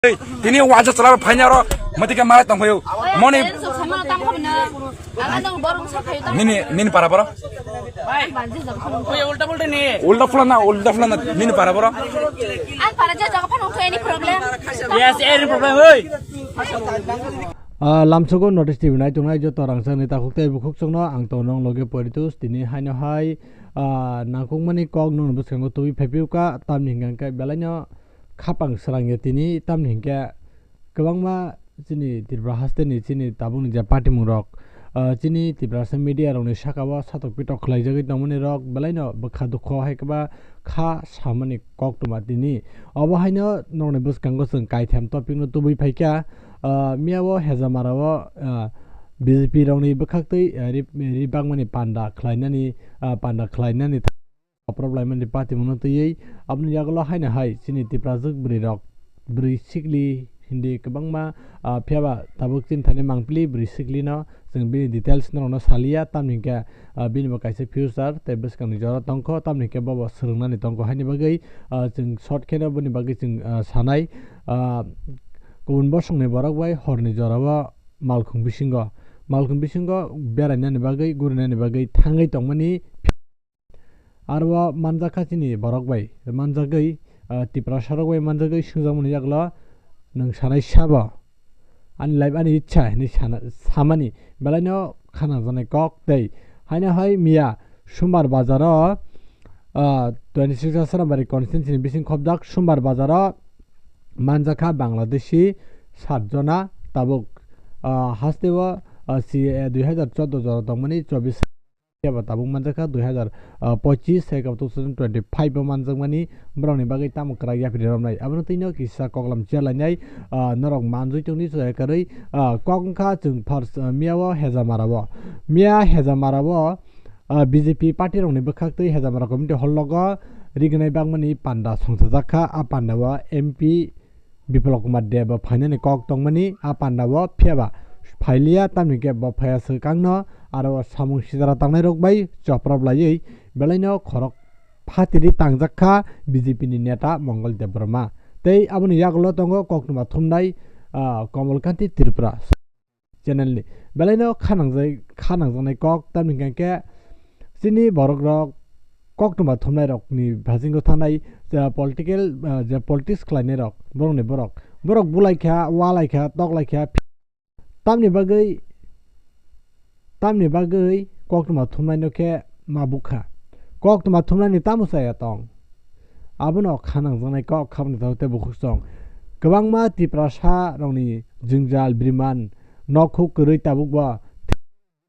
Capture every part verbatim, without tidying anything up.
Tini waja chala phaina ro, mati ke malai tong phayo. Moni nini, nini para boro. Ulta phulan na, ulta phulan na, nini para boro. Yes, any problem, oi. Ah, lamsogo notice T V nai tongnai joto rangchakni takhuk tei bukhuk chwngno ang tongnong loge poritus tini haino hai, ah, nangkukmani kok nongni bwskango tubui phaiphiyuka tamni hwnkhe belaino khapang srangya tini tamni hwnkhe kwbangma chini Tripura hasteni chini tabukni je patimungrok, ah, chini Tiprasa media rokni sakao satok pitok khlaijagwi tongmani rok belaino bwkha dukho hai kwba kha samani koktwma tini. Obo haino nokni bwskango chwng kaitham topikno tubui phaikha, ah, miyao Hejamarao, ah, B J P rokni bwkhaktwi, ah, ri-, ribakmani panda khlainani, ah, panda khlainani Aphuru laimani patimungno twiwi aboni yagulo haino hai chini Tiprajwk bwrwirok bwrwi sikli hindi kwbangma, ah, phiyaba tabuk chini thani mangpili bwrwi siklino chwng bini details norokno saliya, tamni hwnkhe, ah, binibo kaisa future tei bwskangni jora tongkho, tamni hwnkhe bobo swrwngnani tongkho haini bagwi, ah, chwng short kheno boni bagwi chwng, ah, sanai, ah, kubun bosongni borok bai horni jorao malkhung bisingo, malkhung bisingo berainani bagwi, gurinani bagwi thangwi tongmani. Aro o manjakha chini borok bai, manjagwi, ah, Tiprasa rok bai manjagwi swngjakmani yagulo, "Nwng sanai sabo? Ani life ani ichha," hinwi sana, samani belaino khanangjaknai kok tei haino hai miya Sumbar bazaro, ah, twenty six Asrambari constituency ni bising khobjak Sumbar bazaro manjakha Bangladeshi sat jona tabuk, ah, hasteo, ah, C A A dui hazar chordo jora tongmani chobbish phiya ba tabuk manjakha dui hazar pochis hai khe two thousand twenty five o manjakmani borokni bagwi tamo kwrak yapri romnai. Abono twino kisa koklam chair lainai, ah, norok manjui tongdi chwrai kwrwi, ah, kok wngkha chwng first, ah, miya o Hejamarao. Miya Hejamarao, ah, B J P party rokni bwkhaktwi Hejamara community hall logo rignai bakmani panda songchajakha. A panda o M P Biplab Kumar Deb bo phainani kok tongmani a panda o, phiya ba phailiya, tamni hwnkhe bo phaiya swkangno aro o samung sijara tangnai rok bai choprop laiwi belaino khorok phatiri tangjak kha B J P ni neta Mongol Debbarma. Tei aboni yagulo tongo koktwma thumnai, ah, Komol Kanti Tripura. Channel ni belaino khanangjai, khanangjaknai kok, tamni hwnkhe chini borok rok koktwma thumnai rok ni basingo thanai, ah, political, ah, je politics khlainai rok, borok ni borok, borok bulai kha, walai kha, toklai kha, tamni bagwi, tamni bagwi koktwma thumnai no khe ma bukha, koktwma thumnai ni tamo chaya tong. Abono khanangjaknai kok khabni tei bukhuk song. Kwbangma Tiprasa rokni jwngjal biriman nok huk kwrwi tabuk bo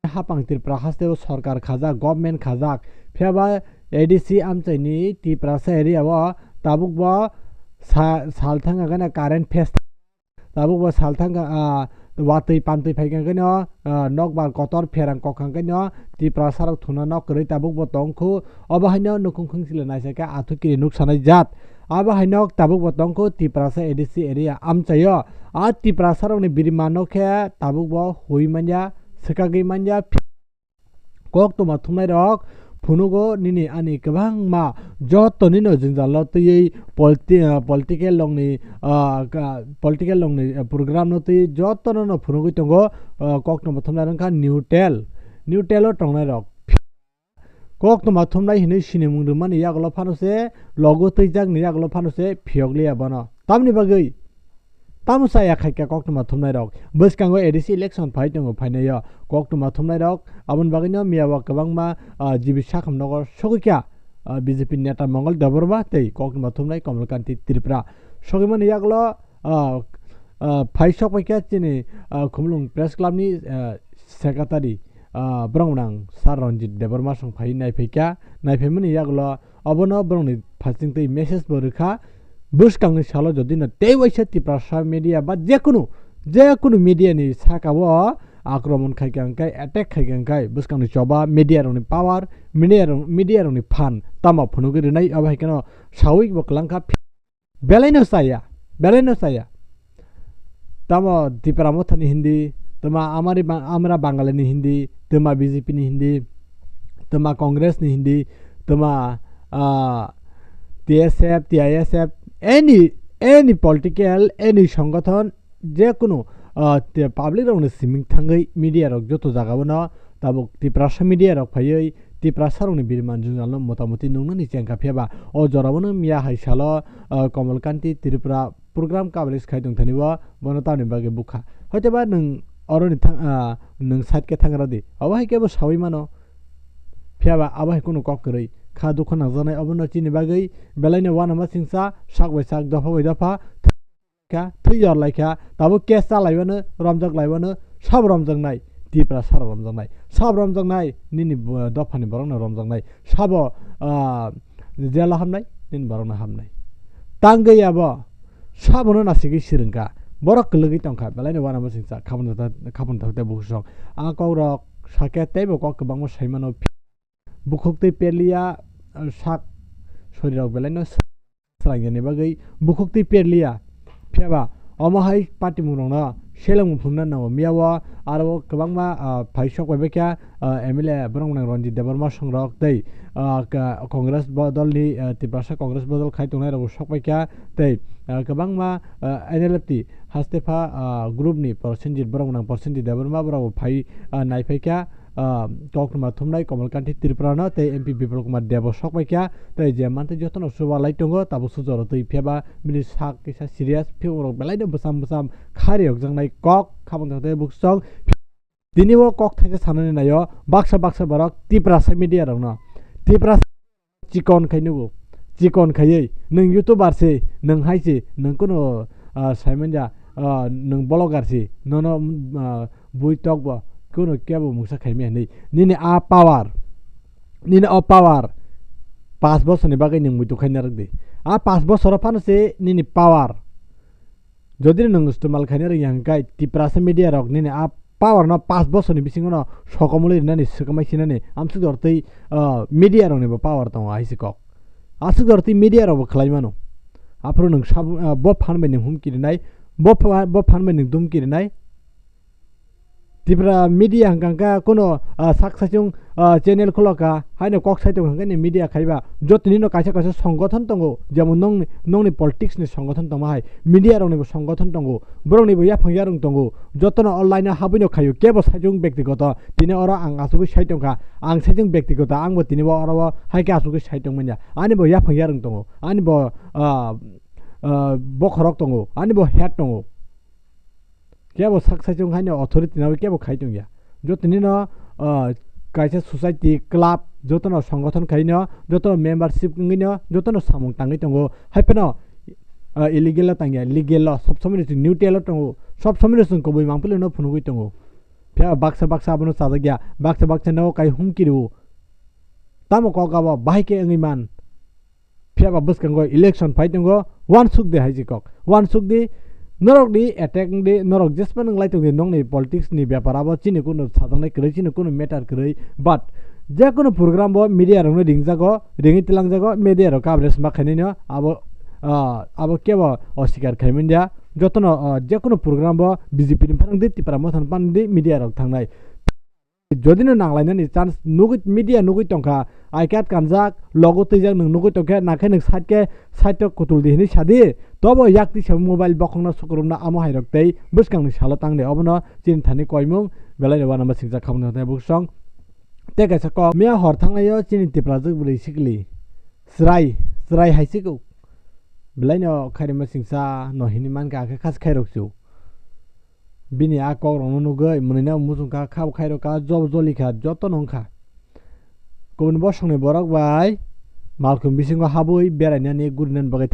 hapang Tripura hasteo sorkar khajak, government khajak. Phiya ba A D C amchaini Tiprasa area o tabuk bo sa-, sal thangkha gana current phest. Tabuk bo sal thangkha, ah, watwi pantwi phaikha gana, ah, nokbar kotor pherang kokhang gana Tiprasa rok thuna nok kwrwi tabuk bo tongkhu. Obo haino nukhung khungsile naisakhe athukiri nuksanai jat. Abo haino tabuk bo tongkhu Tiprasa A D C area amchaio. A Tiprasa rokni birima no khe tabuk bo hui manya, swkagwi manya. Koktwma thumnai rok phunugo nini ani kwbangma joto nino jwngjal no twiwi politi-, ah, political rokni, ah, ka-, political rokni, ah, program no twiwi joto no no phunugwi tongo. Ah, koktwma thumnai rok wngkha neutral, neutral o tongnai rok. Koktwma thumnai hinwi sinimung rwmani yagulo phano se, logo twijak ni yagulo phano se phiyok liya bono. Tamni bagwi? Tamo chaya khaikha koktwma thumnai rok. Bwskango A D C election phai tongo phainaio. Koktwma thumnai rok aboni bagwino miya o kwbangma, ah, G B sakham nogo sogwikha, ah, B J P neta Mongol Debbarma tei koktwma thumnai Komol Kanti Tripura. Sogwimani yagulo, ah, ah, phai sokpaikha chini, ah, Khumulwng Press Club ni, ah, secretary, ah, borok nang Sir Ranjit Debbarma song phai naiphaikha, naiphaimani yagulo obono borokni phasingtwi message bo rwkha, bwskangni salo jodi no tei waisa Tiprasa media ba jekunu, jekunu media ni saka o akromon khaikha hwnkhe, attack khaikha hwnkhe, bwskangni choba media rokni power, media rok, media rokni phan tamo phunugwi rwnai, abo hai kheno sawi bo kwlangkha. Belaino chaya, belaino chaya. Tamo Tipra Mothani Hindi, tamo amari ba-, amra Bangali ni Hindi, tamo B J P ni Hindi, tamo Congress ni Hindi, tamo, ah, T S F, T I S F, any any political, any songothon, je kunu, ah, te public rokni siming thangwi media rok joto jagao no tabuk Tiprasa media rok phaiwi Tiprasa rokni biriman jwngjal no motamoti nungnani chengkha, phiya ba o jorao no miya hai salo, ah, Komal Kanti Tripura program coverage khai tong thani o bono tamni bagwi bukha. Hoite ba nwng oroni thang, ah, nwng side khe thang rw di. Abo hai khe bo sawi mano. Phiya ba abo hai kunu kok kwrwi. Kha dukha nangjaknai obono chini bagwi belai no uanama singcha, sak bai sak, dopha bai dopha kha, thwi yor lai kha, tabuk case cha lai mano, romjak lai mano, sabo romjaknai, Tiprasa rok romjaknai, sabo romjaknai, nini bo-, dophani borok no romjaknai, sabo, ah, jail o hamnai, nini borok no hamnai. Tangwi abo, sabono nasigwi sirwngkha, borok kwlwgwi tongkha, belai no uanama singcha, khabun thakta, khabun thakta bukhuk song. A kok rok sakhe teibo kok kwbangma sai mano. Bukhuk twi perliya, ah, sak sori rok belai no swrang yani bagwi bukhuk twi perliya. Phiya ba omo hai patimung rok no seleng phunukna nango. Miya o aro kwbangma, ah, phai sok bai kha, ah, M L A borok nang Ranjit Debbarma song rok tei, ah, ka-, Congress bodol ni, ah, Tiprasa Congress bodol khai tongnai rok bo sok bai kha tei, ah, kwbangma, ah, N L F T Hastepha, ah, group ni Prosenjit borok nang Prosenjit Debbarma borok bo phai, ah, nai phai kha. Ah, koktwma thumnai Komal Kanti Tripura no tei M P Bipul Kumar Deb bo sok bai kha, tei je mantwi jotono chuba lai tongo, tabuk sujoro twi phiya ba bini sak kisa serious, phiya borok belai no bwsam bwsam kha riyok jaknai kok khabang thakte buksong. Tini o kok thaisa sanani naio baksa baksa borok Tiprasa media rok no, Tiprasa chikon khai nugo. Chikon khaiwi nwng YouTuber se, nwng hai se, nwng kuno, ah, sai manya, ah, nwng vlogger se, nono, ah, bui tok bo kuno kebo mungsa khai maya hinwi. Nini a power, nini o power pas bosorni bagwi nwng muitu khai narwk di. A pas bosoro phano se nini power. Jodi nwng istemal khaina rwngya hwnkhe Tiprasa media rok nini a power no pas bosorni bisingo no sokomorlwi rinani swkangmai sinani amswk dor twi, ah, media rokni bo power tongo hai se kok. Aswk dor twi media rok bo khlai mano. Aphuru nwng sab-, ah, bo phan bai nwng humki rinai, bo pha-, bo phan bai nwng dumki rinai. Tipra media hwnkha hwnkha kuno, ah, sak saichung, ah, channel khulokha, haino kok saichung hwnkhe ni media khaiba. Jotoni no kaisa kaisa songothon tongo, jemon nongni, nongni politics ni songothon tongma hai, media rokni bo songothon tongo, borokni bo yaphang yarwng tongo, jotono online o habwi no khaio, kebo saichung bektigoto, tini oro ang asugwi sai tongkha, ang saichung bektigoto, ang bo tini bo oro o hai khe asugwi sai tongmanya, ani bo yaphang yarwng tongo, ani bo, ah, ah, bokhorok tongo, ani bo head tongo. Kebo sak saichung haino authority nangwi kebo khai tongya. Jotoni no, ah, kaisa society, club, jotono songothon khaino, jotono membership wngwino, jotono samung tangwi tongo. Haiphano, ah, illegal o tangya, legal o, sob somoi no chwng neutral o tongo, sob somoi no chwng kubui mangpili no phunugwi tongo. Phiya baksa baksa abono chajakya, baksa baksa no kai humki rwo. Tamo kok abo bahai khe wngwi man. Phiya ba bwskango election phai tongo, uansuk di hai se kok. Uansuk di, norok di attack wng di, norok jespa nwng lai tong di, nokni politics ni bepar abo chini kunu sajaknai kwrwi, chini kunu matter kwrwi. But je kunu program bo media rokno ringjago, ringwi twlangjago, media rok coverage ma khainai no abo, ah, abo kebo osikar khai manya. Jotono, ah, je kunu program bo B J P ni phanang di, Tipra Motha ni phanang di, media rok thangnai. Jodi no nanglainani chance nugwi, media nugwi tongkha, I card kanjak, logo twijak nwng nugwi tongkhe, nakhe nwng side khe, side o kutul di hinwi sadi, tobo yak tisa mobile bokhokno sukurumna amo hairok tei bwskangni salo tangdi, obono chini thani koimung, belai no uanama singjak khamung thangnai buksong. Tei kaisa kok, miya hor thanglaio chini Tiprajwk bwrwi sikli, chwrai, chwrai hai sikuk, belai no khairima singsa no hinwi mankha, akhe khas khairok su. Bini a kok rokno nugwi mwnwino muchungkha, khabo khairokha, job jolikha, jotono wngkha. Kubun bosongni borok bai malkhung bisingo habwi berainani gurinani bagwi.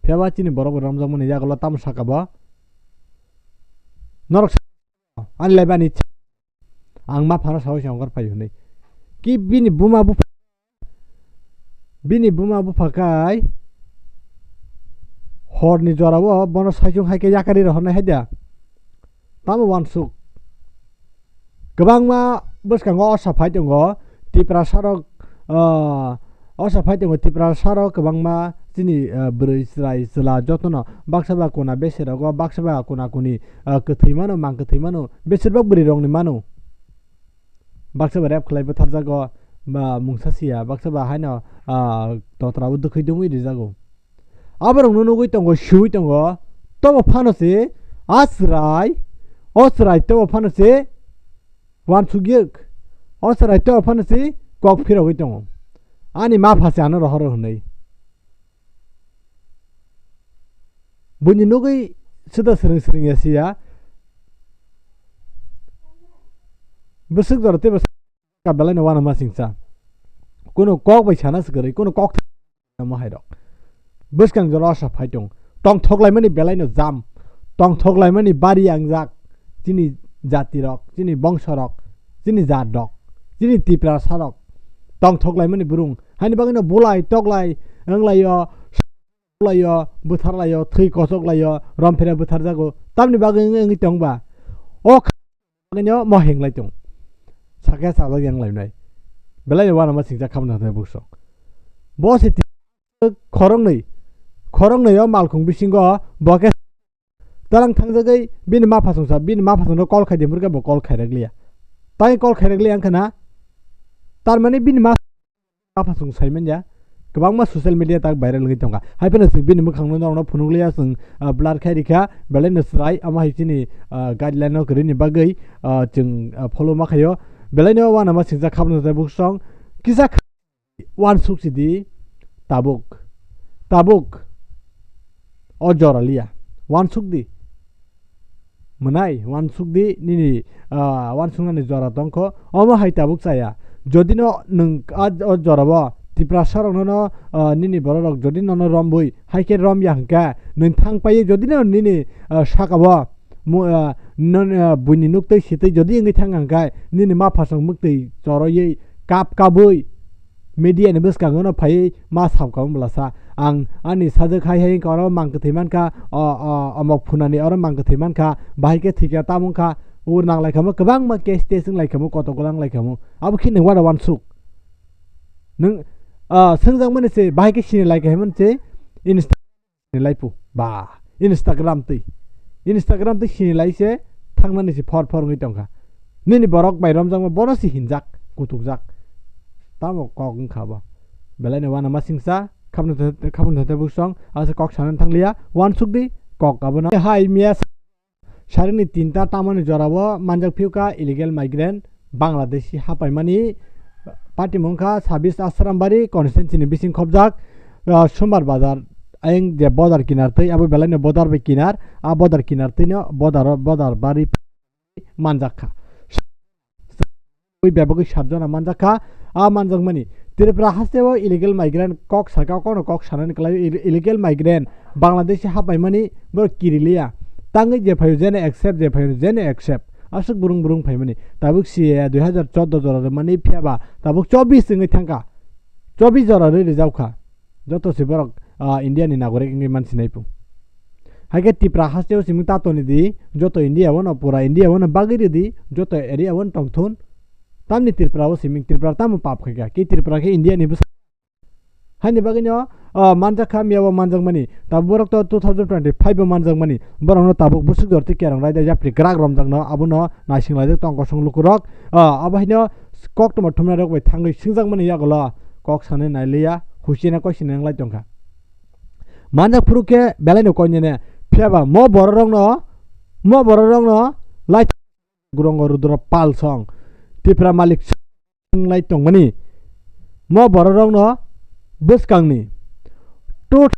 Phiya ba chini borok bai romjakmani yagulo tamo saka bo? Norok sa-, ani lai bani cha-, ang ma phano sawi se ongkar phai hwnwi. Ki bini buma bupha Bini buma bupha kai horni jorao bono saichung hai khe yakari rohornai hai da. Tamo uansuk. Kwbangma bwskango osa phai tongo. Tiprasa rok, ah, osa phai tongo Tiprasa rok kwbangma chini, ah, bwrwi chwrai chwla jotono baksa ba kuna bese rogo baksa ba kuna kuni, ah, kwthwi mano mang kwthwi mano besir bak bwrwi rokni mano. Baksa ba rep khlai bwtharjago, ba mungsa siya, baksa ba haino, ah, totra o dwkhwi dungwi rijago. Aborokno nugwi tongo, swiwi tongo. Tobo phano se a chwrai, o chwrai tobo phano se uansuk yek. O chwrai tobo phano se kok phirogwi tongo. Ani ma pha se ano rohoro hwnwi. Buini nugwi sida swrwng swrwng ya siya. Bwswk jora tei bwswk ka belai no uanama singcha. Kuno kok bai sana se kwrwi, kuno kok tha-, mo hai rok. Bwskang jora sa phai tong. Tongthok laimani belai no jam. Tongthok laimani bari angjak. Chini jati rok, chini bongso rok, chini jat rok, chini Tiprasa rok. Tongthok laimani burung. Haini bagwi no bulai, toklai, wnglaio, laio, bwtharlaio, thwi kochoklaio, romphira bwtharjago. Tamni bagwi wngwi, wngwi tongba? O kha-, bagwino mo hinglai tong. Sakhe sajak yang lainai. Belai uanama singcha khamna thai buksong. Bo se ti-, khoroknwi, khoroknwi o malkhung bisingo bo khe twalang thangjagwi bini ma phasongsa, bini ma phasongno call khai di hwnkhe bo call khairakliya. Tai call khairakliya wngkha na? Tar mani bini ma Aphasung saimanya, kwbangma social media tak viral wngwi tongkha. Hai phano chwng bini mwkhangno norokno phunukliya, chwng, ah, blur khai rikha, belai no chwrai, amo hai chini, ah, guideline no kwrwini bagwi, ah, chwng, ah, follow ma khaio. Belai no uanama singcha khabno jai buksong, kisa kha-, uansuk sidi, tabuk, tabuk, o jora liya, uansuk di. Mwnai, uansuk di nini, ah, uansuknani jora tongkho, omo hai tabuk chaya. Jodi no nwng a, o jorabo Tiprasa rokno no, ah, nini borok rok jodi nono rombwi, hai khe romya hwnkhe, nwng thang paiwi jodi no nini, ah, sakabo mu-, ah, non, ah, buini nuktwi sitwi jodi wngwi thang hwnkhe, nini ma phasong mwktwi choroiwi kap kabwi, media ni bwskango no phaiwi ma sap kamo bwlasa. Ang ani sajwk hai hai wngkha, oro mang kwthwi mankha, o, o, omok phunani oro mang kwthwi mankha, bahai khe thwikha tamo wngkha, ur nang lai khamo, kwbangma case test wng lai khamo, kotok gwlang lai khamo. Abo khe nwng wada uansuk. Nwng, ah, swngjak mani se, bahai khe sini lai kha himani se, Insta- Sinilaipu. Ba, Instagram twi. Instagram twi sinilai se thangnani se phor phor wngwi tongkha. Nini borok bai romjakma bono se hinjak, kutukjak. Tamo kok wngkha bo. Belai no uanama singcha, khabno tha-, khabno thate buksong, asa kok sanani thangliya, uansuk di, kok abono. Hai miya sa-, Saringni tinta tamani jorao manjak phiuka illegal migrant Bangladeshi hapaimani patimung kha sabis Asrambari constituency ni bising khobjak, ah, Sumar Bazar ayang je border kinar twi abo belai no border bai kinar, a border kinar twi no border o border bari manjak kha. Ui bebagwi sat jona manjak kha. A manjakmani Tripura hasteo illegal migrant kok saka, kono kok sanani kwlai ill-, illegal migrant Bangladeshi hapaimani borok kiriliya. Tangwi je phaio jene accept, je phaio jene accept. Aswk burung burung phaimani. Tabuk C A A dui hazar chordo jora rwmani phiyaba tabuk chobbish wngwi thangkha. Chobbish jora rwi rijak kha. Joto se borok, ah, India ni nagorik wngwi mansinai pung. Hai khe Tipra hasteo simung ta toni di, joto India o no, pura India o no bagwi rw di, joto area o no tong thun. Tamni Tripura o siming, Tripura tamo pap khai kha, ki Tripura khe India ni bwsa-, haini bagwi no, ah, manjak kha, miya bo manjak mani, tabuk borok to two thousand twenty-five o manjak mani, borok no tabuk bwswk jor twi kerong raida yapri kwrak romjak no, abo no naising laijak tong kosong lukurok, ah, abo haino koktwma thumnai rok bai thangwi swngjak mani yagulo kok sanwi nai liya, huchina koi sinai wng lai tong kha. Manjak phuru khe belai no koinene. Phiya ba mo borok rok no, mo borok rok no lai gurongo Rudra Pal song Tipra Malik song lai tongmani. Mo borok rok no bwskang ni two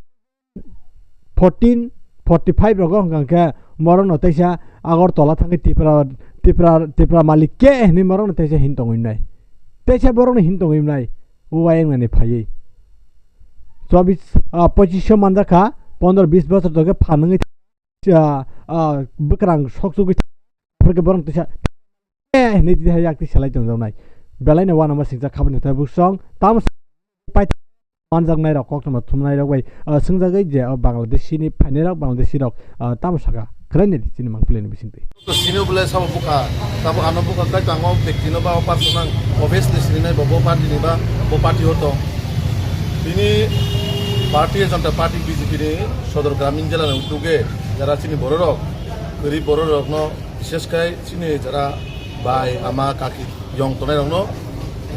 fourteen forty five rogo hwnkha khe morok no teisa Agartala thangwi Tipra, Tipra, Tipra Malik khe hinwi morok no teisa hin tongwi nai. Teisa borok no hin tongwi nai. O ayang nani phaiwi. Chobis, ah, pochis so manjak kha, pondro bis bosor to khe phanwngwi, ah, ah, bwkrang sok chugwi phai khe borok tisa, eh, hinwi tisa yak tisa lai tongjaknai. Belai no uanama singjak khabani tei buksong, tamo pai manjaknai rok, koktwma thumnai rok bai, ah, swngjagwi je, oh, Bangladeshi ni phainai rok, Bangladeshi rok, ah, tamo saka, khwlai nai di chini mangpili ni bisingtwi. To sini bole sabo buka, tabo ano buka kai tango, bekti no ba o party nang, obviously sini nai bo, bo party ni ba, bo party o tong. Bini Bharatiya Janata Party B J P ni Sodor Gramin Jila ni utuge, jara chini borok rok, gori borok rok no, bishes kai chini jara bai, ama, kaki, yong tongnai rok no,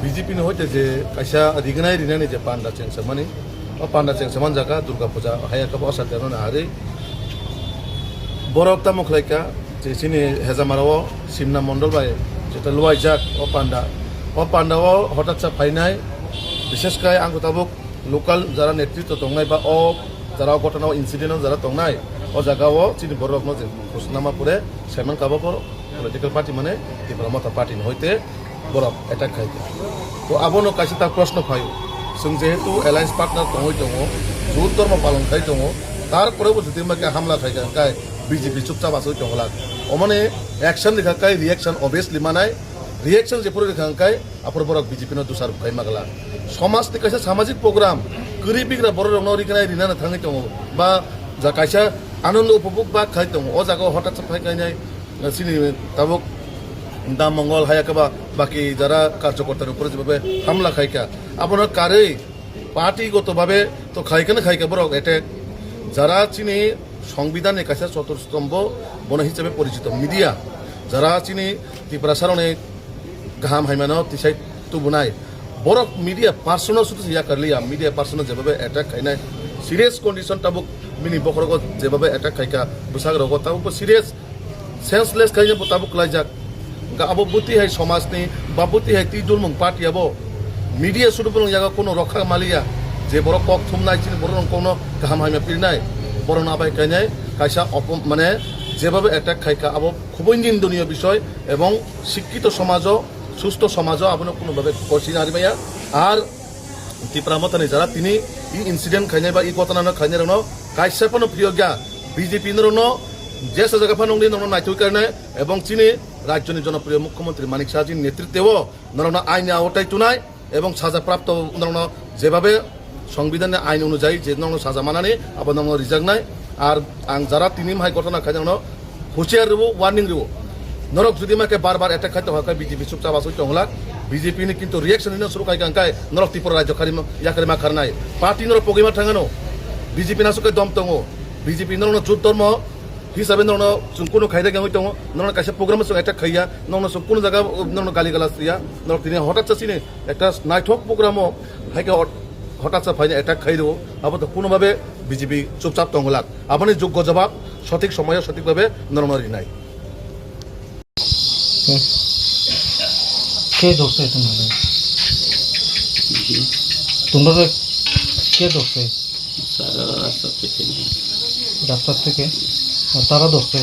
B J P ni hoite je kaisa rignai rinani je panda chengsa mani, O panda chengsa manjaka Durga Puja haya kabo o satya no nahari. Borok tamo khlaika je chini hejamara o Simna Mondol bai jeta luaijak o panda. O panda o hotatsa phainai, bishesh kai ang tabuk local jara netritwa tongnai ba o jara o ghotona o incident o jara tongnai, o jaga o chini borok no je khusnama pore saiman kabo ko political party mane Tipra Motha party ni hoite borok attack khai kha. To abono kaisa ta proshno phaio. Chwng jehetu alliance partner tongwi tongo, jut dhormo palon khai tongo, tarpore bo jodi ma khe hamla khai kha, hwnkhe B J P chupchap asoi tongwlak. Omoni action rikha khai reaction obviously manai, reaction jephuru rikha hwnkhe aphuru borok B J P no dusar khai magwlak. Somaj ni kaisa samajik program, kwrwi bigra borok rokno riknai rinani thangwi tongo, ba ja kaisa anando upobhog ba khai tongo, o jaga o hotat sa phai kainai, chini tabuk Dam Mongol haya khe ba baki jara karjokorta ni upore jebabe hamla khai kha, abono karwi party goto babe to khai khe khai kha borok attack. Jara chini Songbidan ni kaisa choturstombo bono hisabe porichito media, jara chini Tiprasa rok ni kaham haimano tisai tubunai. Borok media person no sudu yakar liya, media person no jebabe attack khainai. Serious condition tabuk bini bokhorogo jebabe attack khaika, bwsak rogo tabuk bo serious senseless khaina bo tabuk klaijak. Ga abo buti hai somaj ni ba buti hai twi dulmung party abo media sudu bolong yago kuno rokha maliya. Je borok kok thumnai chini borok rok kokno kaham haima pirnai. Borok no abai kainai kaisa opom-, mane jebabe attack khaika abo khubui nindoniyo bisoy ebong sikkito somajo, susto somajo abono kuno babe kosi nari maya. Ar Tipra Mothani jara tini i incident khainai ba i ghotona no khainai rokno kaisa phano phiyokya, B J P norokno jesa jaga phano wngwi norokno naitugwi karnai ebong chini rajyoni jonopriyo mukhyamantri Manik Saha jini netritweo norokno aini aotai tunai. Ebong saja prapto norokno jebabe Songbidan ni ain onujayi je norokno saja manani abo norokno rijaknai. Ar ang jara tini hai ghotona khai norokno husiar rwo, warning rwo. Norok jodi ma khe bar bar attack khai tongkha khe B J P chupchap asoi tonglak. B J P ni kintu reaction hino suru khai kha hwnkhe norok Tripura rajyo khari ma, yakhari ma kharnai. Party norok pogwi ma thangano. B J P no aswk khe dom tongo. B J P norokno jut dhormo hisabe norokno chwng kunu khaida gangwi tongo. Norokno kaisa program o chwng attack khaiya. Norokno chwng kunu jaga norokno gali galas riya. Norok tini hotat sa chini ekta naithok program o hai khe hot-, hotat sa phaina attack khai rwo. Abo to kunu babe B J P chupchap tonglak. Aboni joggo jawab sothik somoyo sothik babe norokno rinai. কে ধরছে তোমরা? জি। তোমরা কে ধরছে? স্যার, রাস্তা থেকে নিয়ে। রাস্তা থেকে? আর তারা ধরছে?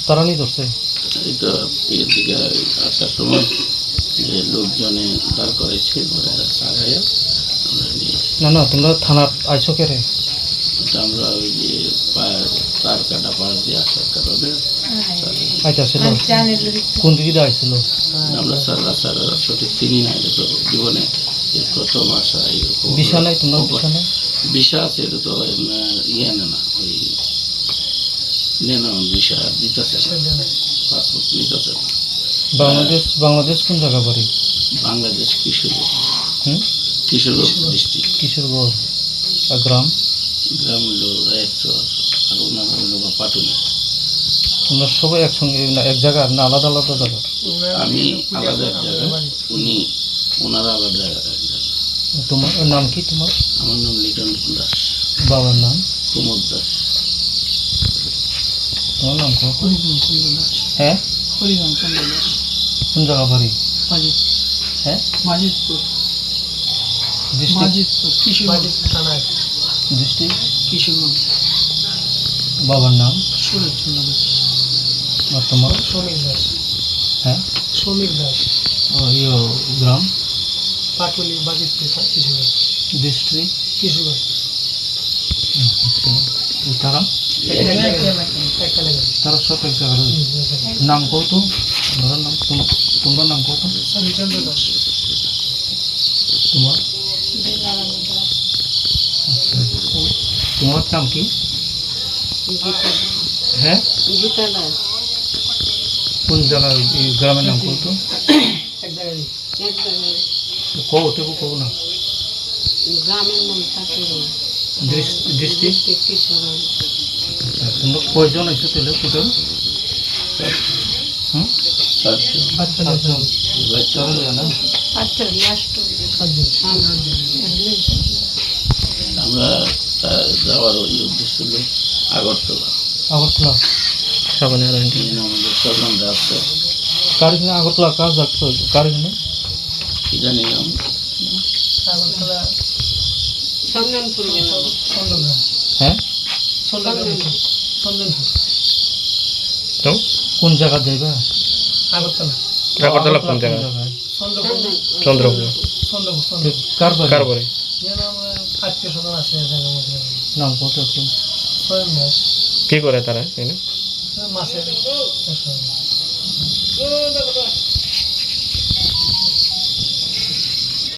তারা নিয়ে ধরছে? এই তো এদিকে আসার সময় যে লোকজনে দাঁড় করেছে, পরে স্যার আয়া, আমরা নিয়ে এসে। না, না, তোমরা থানাত আইছো কে রে? ওটা আমরা ওই যে পা-, তার কাটা পাশ দিয়ে আসার কারণে স্যার। আইতা ছিল? কোন দিকে দিয়ে আইছিল? আমরা স্যার, স্যার, সঠিক চিনি না, এটা তো জীবনে এই প্রথম আসা এরকম। ভিসা নাই তোমার, অবস্থা। ভিসা নাই? ভিসা আছে, এটা তো, এম, ইয়ে না, না, ওই নেন ভিসা দিতেছে না, পাসপোর্ট নিতেছে না। বাংলাদেশ, বাংলাদেশ কোন জায়গা বাড়ি? বাংলাদেশ কিশোরগঞ্জ। হুম? কিশোরগঞ্জ ডিস্ট্রিক্ট। কিশোরগঞ্জ। আর গ্রাম? গ্রাম হলো রায়চর, আর ওনার হলো বা পাটুলি। তোমরা সবাই একসঙ্গে, না, এক জায়গার না আলাদা আলাদা জায়গার? আমি আলাদা এক জায়গা, উনি, ওনারা আলাদা এক জায়গা। তোমার নাম কি তোমার? আমার নাম লিটন দাস। বাবার নাম? প্রমোদ দাস। তোমার নাম কো? হরিরাম চন্দ্র দাস। হ্যাঁ? হরিরাম চন্দ্র দাস। কোন জায়গা বাড়ি? বাজিত। হ্যাঁ? বাজিতপুর। ডিস্ট্রিক্ট? বাজিতপুর, কিশোরগঞ্জ। বাজিতপুর থানায়। ডিস্ট্রিক্ট? কিশোরগঞ্জ। বাবার নাম? সুরেশ চন্দ্র দাস। আর তোমার? সমীর দাস। হ্যাঁ? সমীর দাস। ও, ইয়ো, গ্রাম? পাটুলি, বাজিতপুর, কিশোরগঞ্জ। ডিস্ট্রিক্ট? কিশোরগঞ্জ। আচ্ছা। তারা? একটা লাগে, একটা লাগে। তারা সব এক জায়গায় রয়েছে। হুম, এক জায়গায়। নাম কত? ওনার নাম, তোম-, তোমার নাম কত? হরিচন্দ্র দাস। তোমার? আচ্ছা। তোমার নাম কি? গীতা দাস। হ্যাঁ? গীতা দাস। কোন জায়গা, এই গ্রামের নাম কত? এক জায়গায়। এক জায়গায়। কও, তবু কও না। গ্রামের নাম Chakuri. Dis-, district? District Kishoreganj. আচ্ছা, তোমরা কয়জন আছো তাহলে টোটাল? হুম? সাতজন। সাতজন। সাতজন। সাতজন না? আটজন, লাস্ট। সাতজন। হ্যাঁ। তা-, তা-, যাওয়ার ওই উদ্দেশ্য হলো আগরতলা। আগরতলা। সামনে আর কি। এই নাম হলো স্বজনরা আছে। কার এখানে আগরতলা কার যাচ্ছে? কার এখানে? কি জানি নাম। আগরতলা। চন্দনপুর গেলাম। চন্দনপুর। হ্যাঁ? চন্দনপুর। চন্দনপুর। তো? কোন জায়গা যাইবা? আগরতলা। আগরতলা কোন জায়গা? চন্দ্রপুর। চন্দ্রপুর। চন্দ্রপুর, চন্দ্রপুর। কার বাড়ি? কার বাড়ি? এর আমার আত্মীয় স্বজন আছে এখানে আমাদের। নাম কত একটু? স্বয়ং দাস। কি করে তারা এখানে? মাছের ব্যবসা।